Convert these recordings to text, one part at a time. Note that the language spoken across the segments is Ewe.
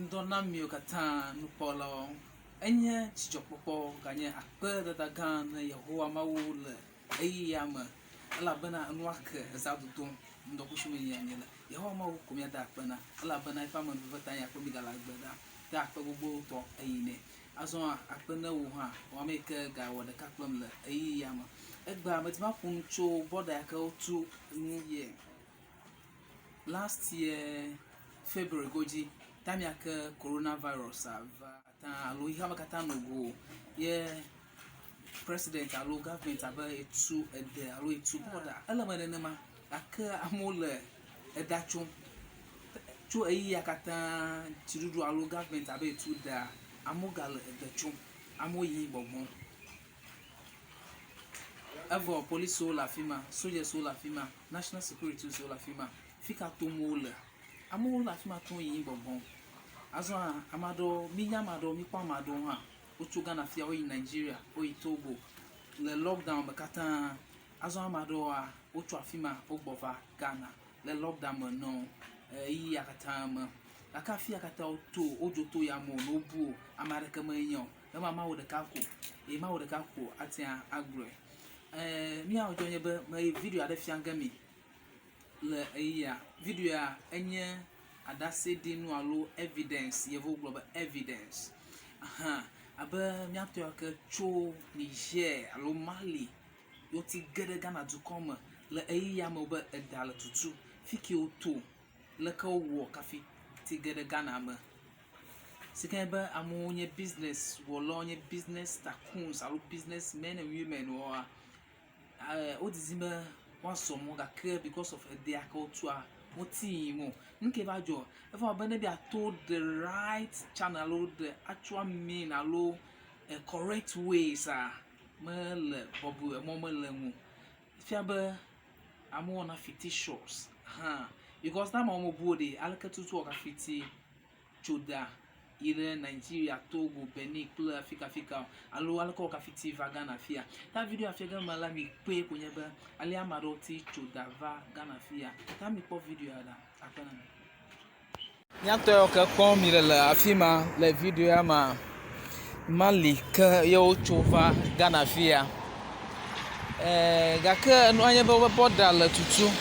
Ŋdɔ na miwo katã nukpɔlawo. Enye dzidzɔkpɔkpɔ ganye akpedada gã na Yehowa Mawu le ɣeyiɣia me elabena enua ke eza dodom ŋdɔkutsu me yia míele. Yehowa Mawu ko míada akpe na elabena eƒe amenuveve ta míakpɔ mígale agbe ɖa. Da akpe gbogbotɔ eyi nɛ. Azɔ hã akpe ne wò hã, wò ame yi ke gawɔ ɖeka kplim le ɣeyiɣia me. Egbea medi be maƒo nu tso bɔda yi ke wotu ŋu ye. Last year February godzi time ya ke corona virus va katã alo xexeame katã nɔ go ye president alo government abe etu ede alo etu bɔda. Ele eme nenema gake amewo le eda tsom tso ɣeyiɣia katã dziɖuɖu alo government abe etu dea, amewo gale ede tsom. Amewo yim gbɔgbɔm. Evɔ polisiwo le afi ma, sodzesiwo le afi ma, national security wo le afi ma. Fi ka tom wole? Amewo le afi ma tom yiyim gbɔgbɔm. Azɔ hã ame aɖewo, mínya ame aɖewo, míkpɔ ame aɖewo hã wotso Ghana fia woyi Nigeria, woyi Togo le lockdown me katã. Azɔ ame aɖewoa, wotso afi ma wogbɔ va Ghana le lockdown me nɔ ɣeyiɣia katã me. Gake afi ya katã woto, wodzo to yame o, ne wobu o, ame aɖeke menya o. Ema Mawu ɖeka ko eye Mawu ɖeka ko ate ŋu agblɔe. Ɛɛ nu ya dzɔ nye be meyi video aɖe fia ge mi le ɣeyiɣia. Videoa enye aɖaseɖinu alo evidence yevuwo gblɔ be evidence hã abe míatɔ yawo ke tso Niger alo Mali ye woti ge ɖe Ghana dukɔ me le ɣeyiɣia me be ega le tutum. Fi ke woto, leke wowɔ hafi ti ge ɖe Ghana me. Si ke nye be amewo nye business wɔlawo nye business tacoons alo business men and women woa, wodidim be woazɔ mɔ gake because of edea ke wotua womete yim o. Nu ke va dzɔ, eva wɔ abe ne be yeato the right channel alo the actual mean alo correct ways a mele bɔbɔe emɔ mele ŋu o. Efia be amewo wɔna fictitious hã because ne amewo mebu o ɖe, aleke tutu woawɔ hafi ti tso da yi ɖe Nigeria, Togo, Benin kple afikafika alo aleke woawɔ hafi ti va Ghana fia. Ta video ya fia ge mele mi kpɔe ko nye be ale ame aɖewo ti tso da va Ghana fia. Ta mikpɔ video ya ɖa akpe na mi. Míatɔ yawo ke kpɔm mile le afi ma le video ya mea, Mali ke ye wotso va Ghana fi ya. Eee gake enua nye be woƒe bɔda le tutum.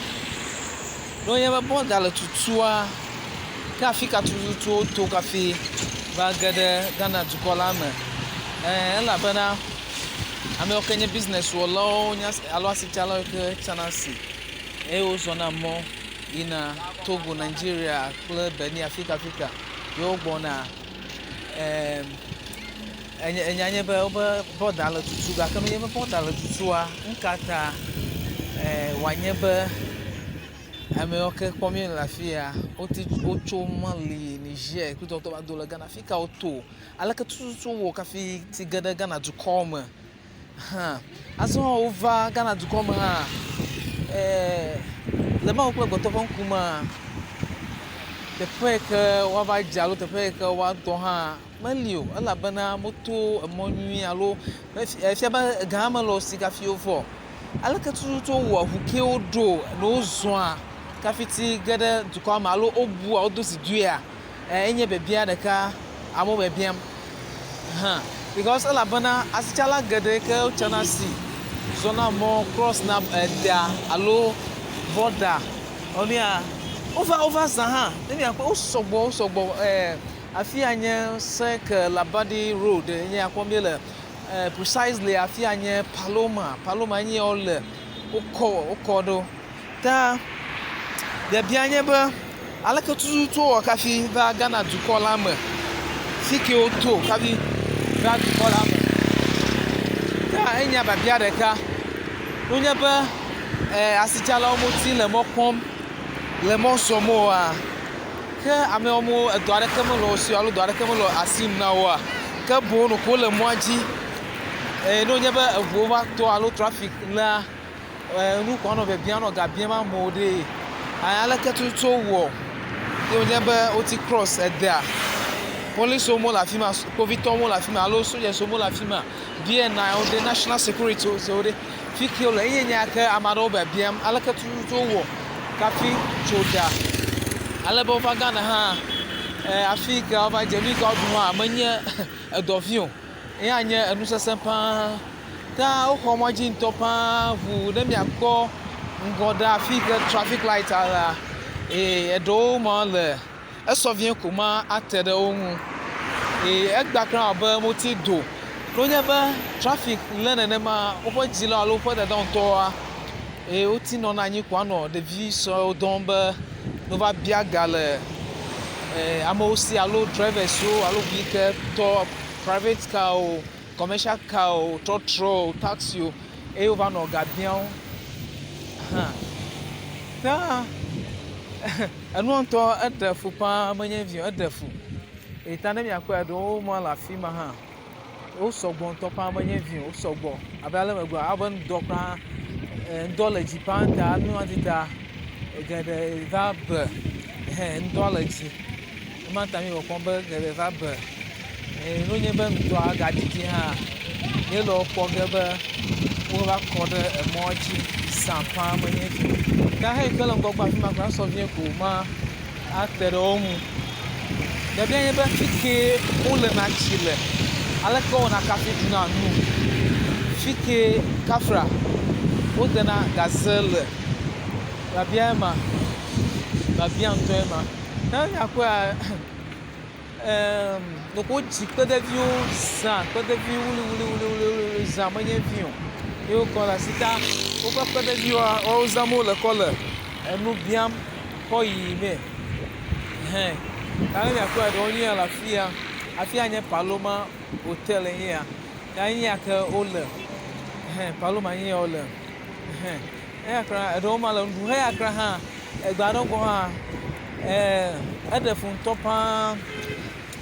Ne wonye be bɔda le tutua, ke afi ka tututu woto hafi va ge ɖe Ghana dukɔ la me? Ɛɛ elabena ame yiwo ke nye bizinesi wɔlawo nye alo asitsalawo yi ke tsana asi eye wozɔna mɔ yina Togo, Nigeria kple Benin afika afika ye wogbɔna. Ɛɛ enya nye be woƒe bɔda le tutu gake menye be bɔda le tutua, nu ka ta wòanye be ame yiwo ke kpɔm míele le afi ya woti wotso Mali, Niger kple tɔwo va do le Ghana. Afi ka woto? Aleke tututu wowɔ hafi ti ge ɖe Ghana dukɔ me hã? Azɔ hã wova Ghana dukɔ me hã le Mawu kple amegbetɔ ƒe ŋkumea, teƒe yi ke woava dze alo teƒe yi ke woadɔ hã meli o elabena wometo emɔ nyui alo efia be ega hã mele wo si hafi wova o. Aleke tututu wowɔ ŋu ke woɖo ne wozɔa hafi te ge ɖe dukɔa me alo wobua wodo zi doea enye biabia ɖeka amewo biabiam hã because elabena asitsala geɖe ke wotsana asi zɔna mɔ cross na edea alo bɔda enuya wova wova zã hã ne miakpɔ wo sɔgbɔ wo sɔgbɔ e afi ya nye Seke Labadi road nye ya kpɔm míele precisely afi ya nye Paloma Paloma enye ya wole wokɔ wokɔ ɖo. Ta biabia nye be aleke tututu wowɔ hafi va Ghana dukɔ la me? Fi ke woto hafi va dukɔ la me. Ta enye biabia ɖeka. Wonye be asitsalawo meti le mɔ kpɔm le mɔ zɔm oa? Ke ame yawo edɔ aɖeke mele wo si o alo dɔ aɖeke mele asi na woa, ke boŋ ɖeko wole mɔa dzi eye ne wonye be eŋuwo va tɔ alo trafik léa, nu ko woanɔ biabiam anɔ ga biam amewo ɖee. Aleke tututu wowɔ ye wonye be woti cross edea? Polisiwo mele afi ma, kpovitɔwo mele afi ma alo sojasiwo mele afi ma, BNI wo ɖe, national security wo ɖe, fi ke wole eye nya ke ame aɖewo biabiam aleke tututu wowɔ hafi tso ɖa ale be wova Ghana hã. Hafi ke woava dze nu yi ke woaɖu hã menye edɔ vi o. Eya nye enu sesẽ paa. Ta woxɔ mɔ dzi ŋutɔ paa ŋu ne miakpɔ ŋgɔ ɖa afi yi ke trafik lait lea eye eɖewo me le esɔ vie ko ma ate ɖe wo ŋu. Eye egbea kura ewɔ abe wometi do o. Ne wonye be trafik le nenema woƒe dzilawo alo woƒe dadawo ŋutɔwoa eye woti nɔna anyi ko anɔ ɖevi suewo dɔm be ne wova bia ga le amewo si alo drivers-wo alo ŋu yi ke tɔ private car-wo, commercial car-wo, trɔtrɔwo, taxi-wo eye wova nɔ ga biam wo hã. Ke hã enua ŋutɔ eɖe fu paa menye vi o eɖe fu. Eyi ta ne miakpɔe ɖewo ma le afi ma hã. Wo sɔgbɔ ŋutɔ paa menye vi o, wo sɔgbɔ abe ale megblɔ abe ŋdɔ kura ŋdɔ le dzi paa ta nua dzi ta geɖe va be hɛ ŋdɔ le dzi. Ema ta mi kpɔkpɔm be geɖe va be. Eye ne wonye be ŋdɔa gadidi hã míele wo kpɔ ge be wova kɔ ɖe emɔ dzi zã paa menye vi o. Ke xeyi ke le ŋgɔgbe afi ma kura esɔ vie ko ma ate ɖe wo ŋu. Biabia nye be fi kee wolena tsi le? Aleke wowɔna kafi ɖuna nu? Fi kee kafra wodena gaze le? Biabia ema, biabia ŋutɔe ma. Ne míakpɔea emm ɖeko wodzi kpedeviwo zã, kpedevi wuliwuliwuliwuli zã menye vi o ye wokɔ ɖe asi ta woƒe kpedeviwoa woawo zãm wole kɔ le enu biam kɔ yiyimee. Hẽ ale miakpɔe ɖewo nye ya le afi ya. Afi ya nye Paloma hotel nye ya. Ya nye ya ke wole. Hẽ Paloma nye ya wole. Hẽ eya kura eɖewo ma le nu ɖum. Eya kura hã egbe aɖewo gɔ̃ hã e eɖe fu ŋutɔ paa.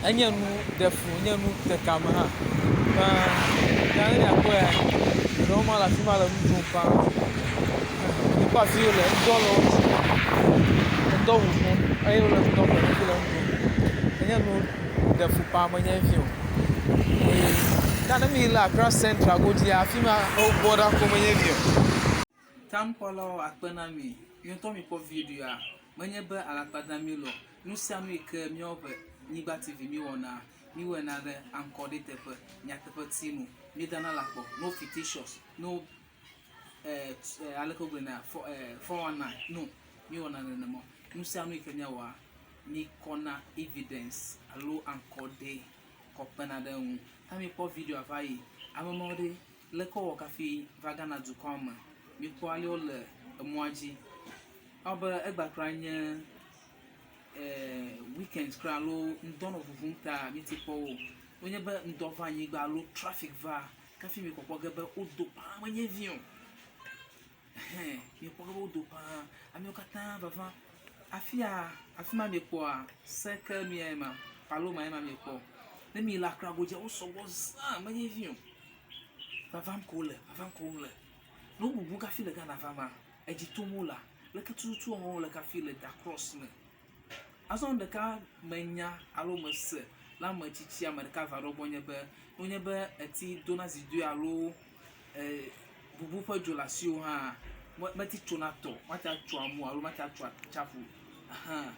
Enye nu ɖe fu nye nu te kame hã. Paa ya ne miakpɔe eɖewo ma le afi ma le nu ɖum paa. Mikpɔ afi yi wole ŋdɔ le wo dzi. Ŋdɔ ŋuŋum eye wole ŋdɔ ƒom hafi le nu ɖum. Enye nu ɖe fu paa menye vi o. Eye ta ne mi le Accra Central godzia afi ma wobɔ ɖa ko menye vi o. Taŋkpɔlawo akpe na mi. Mi ŋutɔ mikpɔ videoa. Menye be alakpa dam míele o. Nu sia nu yi ke míawo ƒe Nyigba TV míewɔna, míewɔna ɖe aŋkɔ ɖe teƒe, nyateƒe ti nu. Míedana le akpɔ. No fictitious, no eh, eh, aleke wogblɔnɛ, 419. No, míewɔna nenema o. Nu sia nu yi ke míawɔa, míkɔna evidence alo aŋkɔ ɖe kɔ kpena ɖe eŋu. Ta míekpɔ videoa va yi. Ame mawo ɖe, leke wowɔ kafi va Ghana dukɔa me? Míekpɔ ale wole emɔa dzi. Ewɔ abe egbea kura nye weekend kura alo ŋdɔ nɔ ŋuŋum ta míete kpɔ wo o. Wonye be ŋdɔ va anyigba alo traffic va kafi mikpɔkpɔ ge be wodo paa menye vi o. Ɛhɛn mikpɔ ge be wodo paa. Amewo katã vava. Afia afi ma miekpɔa seke nu yae ma, paloma ye ma miekpɔ. Ne mi le Accra godzia wo sɔgbɔ zã menye vi o. Vavam ko wole, vavam ko wole. Ne wobubu kafi le Ghana va ma. Edzi tom wolea? Leke tututu wɔm wole kafi le da cross me? Azɔ nu ɖeka menya alo mese le ame tsitsi ame ɖeka eve aɖewo gbɔ nye be, ne wonye be eti dona zidoe alo e bubu ƒe dzo le asiwò hã, meti tsona tɔ, mate atso amu alo mate atso atsiaƒu hã.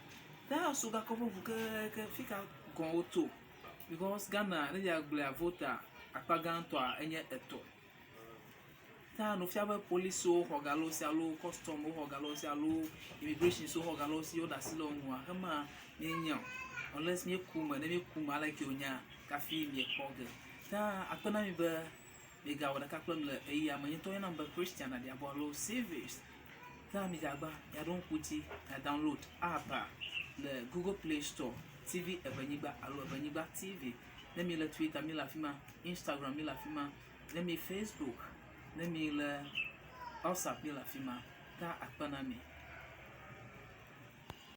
Ke hã sogakɔ ƒe ŋu kekeake fi ka gɔ̃ woto? Because Ghana ne míagblɔe Volta akpa gãtɔa enye etɔ. Ta nufia be polisiwo xɔ ga le wo si alo kɔstɔmwo xɔ ga le wo si alo imigresinswo xɔ ga le wo si woɖe asi le wo ŋua, ema míenya o. Unless míeku eme, ne míeku eme aleke wònyea hafi míekpɔ ge. Ta akpe na mi be miegawɔ ɖeka kple mi le ɣeyiɣia me. Nye ŋutɔ woyɔnam be Christian Aɖiabɔ alo Savings. Ta midze agbagba miaɖo ŋku dzi mia download app-a le Google Play Store, TV Evenyigba alo Evenyigba TV. Ne miele Twitter, míele afi ma, Instagram, míele afi ma. Ne mi Facebook, ne mi le WhatsApp mi le afi ma, ta akpe na mi.